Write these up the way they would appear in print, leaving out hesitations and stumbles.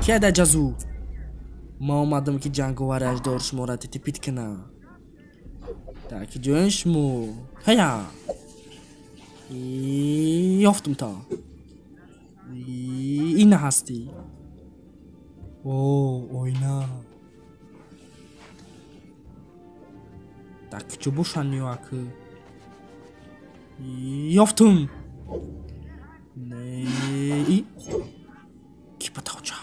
Ки ада ҷазу? Ма омадам ки ҷанговари аждор шуморо титипит кунам. Так, ҷоен шумо. Ҳая. Ёфтум та. Ина ҳастӣ. О, оина. Так, чо бошанд ё аки? Ёфтум. Не, и. Ки батавча?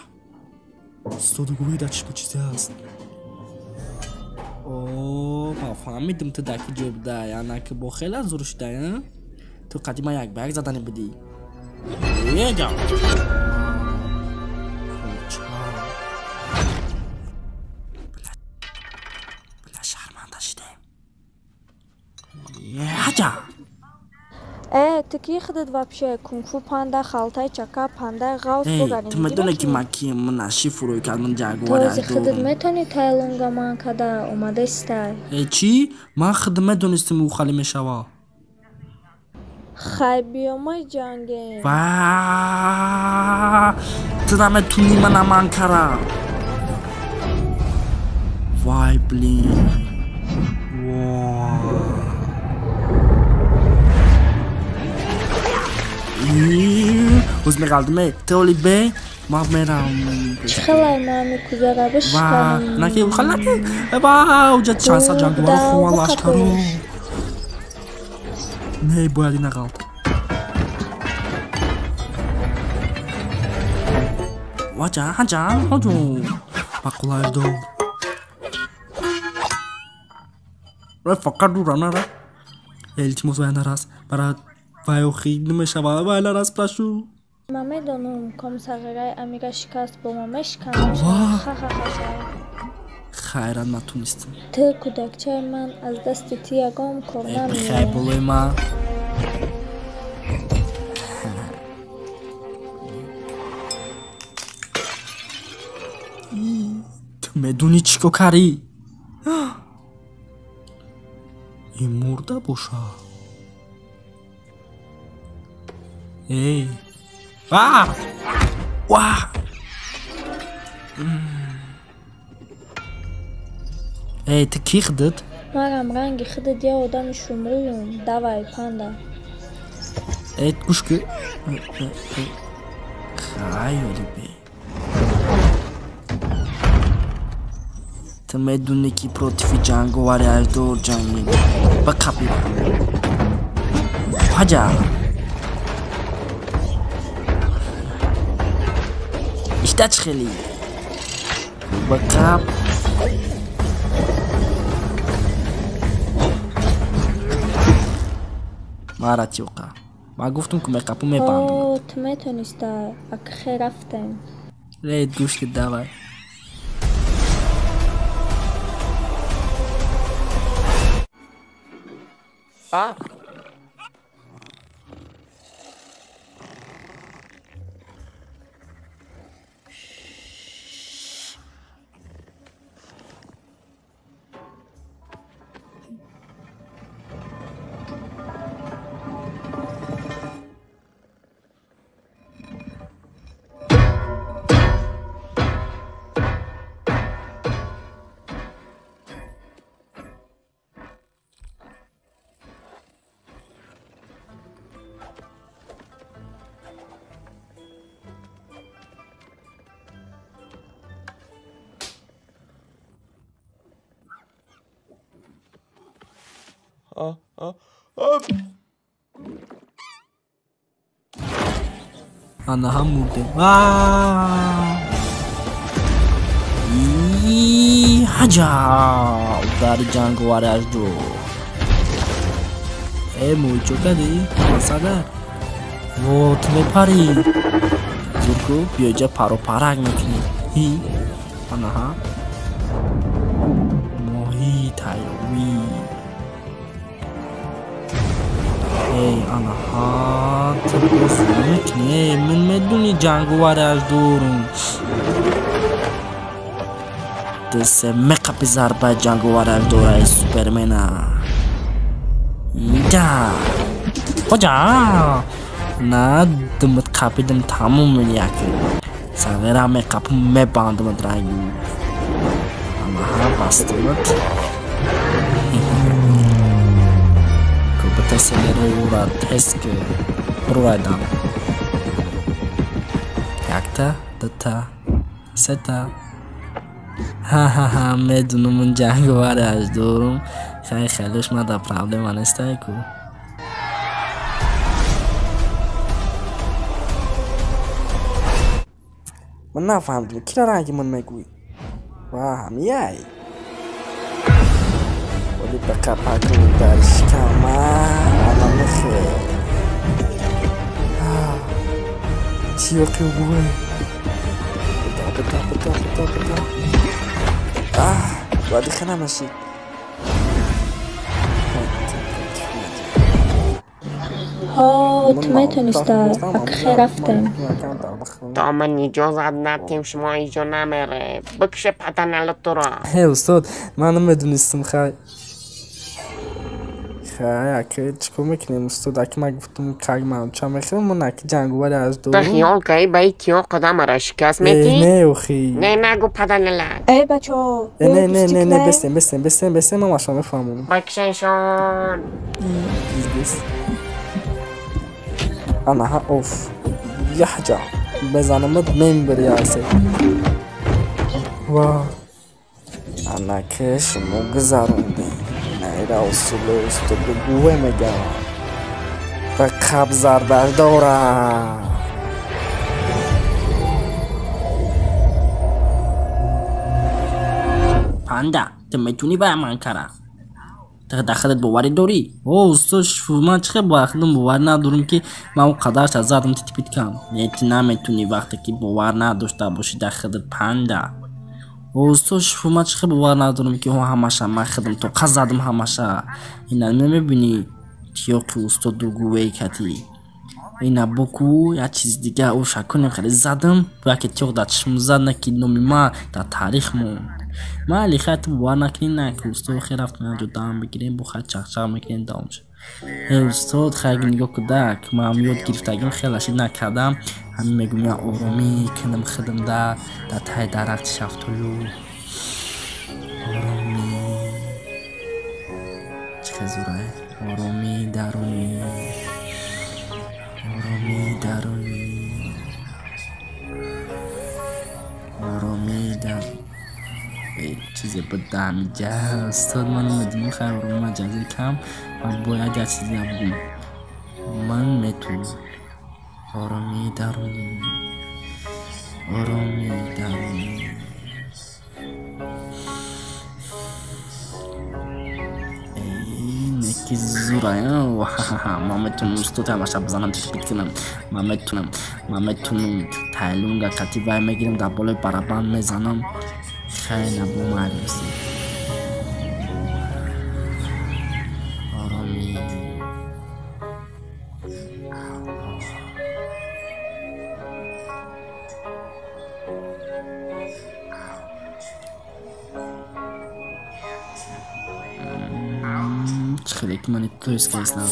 Стодугӯи дар чишма чизе ҳаст. О, ман фаҳмидим ту дар ки ҷой будай, ана ки бо хеле зур шудай, а? Ту қадима як ба як задани будӣ. Еҷа. Кӯча. Бля, шарманда шидем. Еҷа. Э, ту ки худат вообще кунг-фу панда, халтаи чака, пандаи ғавс Эй, бугарӣ. ту медонӣ ки ман кием? Ман шифрӯй кард, ман ҷанговари Този худат аждорам. метавонӣ тайлонга ман када омадастай. Э, чӣ? Ман худ медонистим ӯ хали мешава. Хай биёмай ҷангем. Ва, ту наметунӣ мана ман кара. Вай, блин. Ҳоз меғалдиме, ту оли бе, ман мерам. Чӣ хелай ман кузара Ва, бишканам. наки, хал наки. Ва, уҷа чанд сад ҷанговаро хован лашкаро. Не, бояд ина ғалт. Ва, ҷа, ҷа, ҳоҷу. Ба қулайдор. Ра, фақат дура нара. Илтимос, вай нарас. Барат вай охи намешава, вай нарас, прошу. Ман медонам, комсағираи амира шикаст, бо ман мешиканам. Ва. Ха-ха-ха. Хайрат, ман тунистам. Ту кӯдакчаи ман аз дасти ту ягон кор Э, бихай намеояд. болои ман. Ту медонӣ чӣ кор кардӣ? Ин мурда боша. Эй. А! Ва! Эй, ту кӣ худат? Марам ранги худат я одами шумрӯюм. Давай, панда. Эй, гӯш ки. Хай, оли бе. Ту медонӣ ки противи ҷанговари аждор ҷанг мекунӣ. Ба қапира. Ҳаҷа. Ишта чӣ хелӣ? Ба қап. Мара тиёқа. Ман гуфтум ки меқапу мебандам. О, ту метонистай. Аки хе рафтем. Эй, гӯш ки, давай. А? А, а, а. Ана ҳам мурдем. Ҳаҷа! Удари ҷанговари аждор. Э, моҳичо кардӣ? Масада? Во, ту мепарӣ. Зурку, биё иҷа паро парак мекунӣ. Ҳи. Анаҳа. Моҳии тайёрӣ. Эй, анаҳа, ту боз мекунӣ. Эй, ман медонӣ ҷанговари аждорум. Ту се меқапи зарбаи ҷанговари аждораи супермена. Да. Хоҷа. На, димит қапидим тамом як. Савера меқапум мебандамад ранги. Амаҳа бастамад. Кубата северо ура тез ки бурвайдам. Якта, дута, сета. Ҳа-ҳа-ҳа, медунум он ҷанговари аждорум. Хай хелош мада проблема нестай ку. Ман нафаҳмидам, кира ранги ман мегӯӣ? Ва ҳамияй. Оли ба қапаку дар шикама анамихе. Тиёқи гӯй. Буда, буда, буда, буда, буда. Аҳ, вади хена нашид. Ҳо, ту метониста, акхе рафтем. То ман иҷозат натем, шумо иҷо намере. Бикше паданалатуро. Ҳе, устод, ман намедонистам, хай. Хай, аки чӣ кор мекунем, устод? Аки ман гуфтам, как ман ча мехӯрам, ман аки ҷанговари аждорум. Ту хиёл каи ба ин тиёқ қадамара шикаст метӣ? Не, охи. Не, нагу паданалат. Э, бачаҳо, Не, не, не, не, бестем, бестем, бестем, бестем, ман машо мефаҳмонам. Бикшеншон. Пиздец. Анаҳа, оф. Яҳҷа. Безанамад мембири асе. Ва. Анаке шумо гузарондем. Найра усуле устоду гуве мегавам. Ба қаб зарбаш дорам. Панда, ту метунӣ ба ман кара? Ту дар худат боварӣ дорӣ? О, устод, ман чӣ хел ба худам боварӣ надорам, ки ман он қадарша задам титипит кам. Не, ту наметунӣ вақте ки бовар надошта бошӣ дар худат, панда. О, устод, ман чӣ хел бовар надорам, ки ҳамаша ман худам тоқа задам ҳамаша. Ина намебинӣ тиёқи устоду гувей кати. Ина боку як чизи дига оша кунем, хеле задам, яке тиёқ дар чишм зад, на ки номи ман дар таърих монд. Майли, хай, ту бовар накунӣ, на ки устод, хел рафтем янҷо дам бигирем, бо хай чақчақ мекунем, давом шуд. Э, устод, хай нигоҳ кудак, ман ёд гирифтагим хел ашид накардам. Ҳамин мегӯм, я оромӣ кунам худам дар таи дарахти шафтолу. Оромӣ. Чӣ хел зӯрае? Оромӣ дарунӣ. Оромӣ дарунӣ. Оромӣ дар чизе буд ҳамиҷа. Устод, ман намедонам, хай оромӣ маҷазӣ кам, ман бояд як чизе бигӯм. Ман метунам. Оромӣ дарунӣ. Оромӣ дарунӣ. Неки зӯрая. Ман метунам устод ҳамаша бизанам, титпит кунам. Ман метунам, ман метунам. Тайлунга кати вай мегирам, дар болои барабан мезанам. Хай набо майли устод. Оромӣ. Чӣ хеле ки мани тоискаиснам.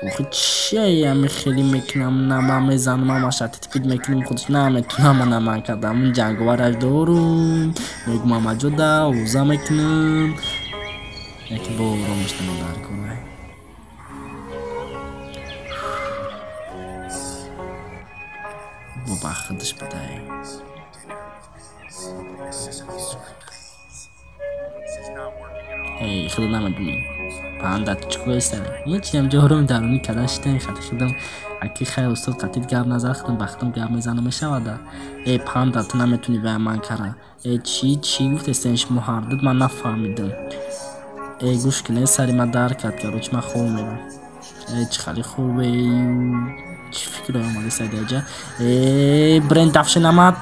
Охи чие ами хеле мекунам, на ман мезанам, ҳамаша титпит мекунем, худш наметунам, ман ман кардам. Ҷанговараш дорум, мегӯм ҳамаҷода овоза мекунам. Яке бо оромиш дар кора. Бо ба худаш бидай. Эй, худо намедунӣ. Панда чӣ кор иста? Ҳечиам ҷо ором дарунӣ карда шитем, хати худам. Аки хай устод қатид гап назар, худам ба худам гап мезанам мешавада. Э, панда, ту наметунӣ ба ман кара. Э, чӣ чӣ гуфтестен шумо ҳардуд, ман нафаҳмидам. Э, гӯш кун, сари ман дар кард, короче, ман хоб мерам. Э, чӣ хали хобе, чӣ фикрое омада сайдаҷа. Э, бренд дафше намад.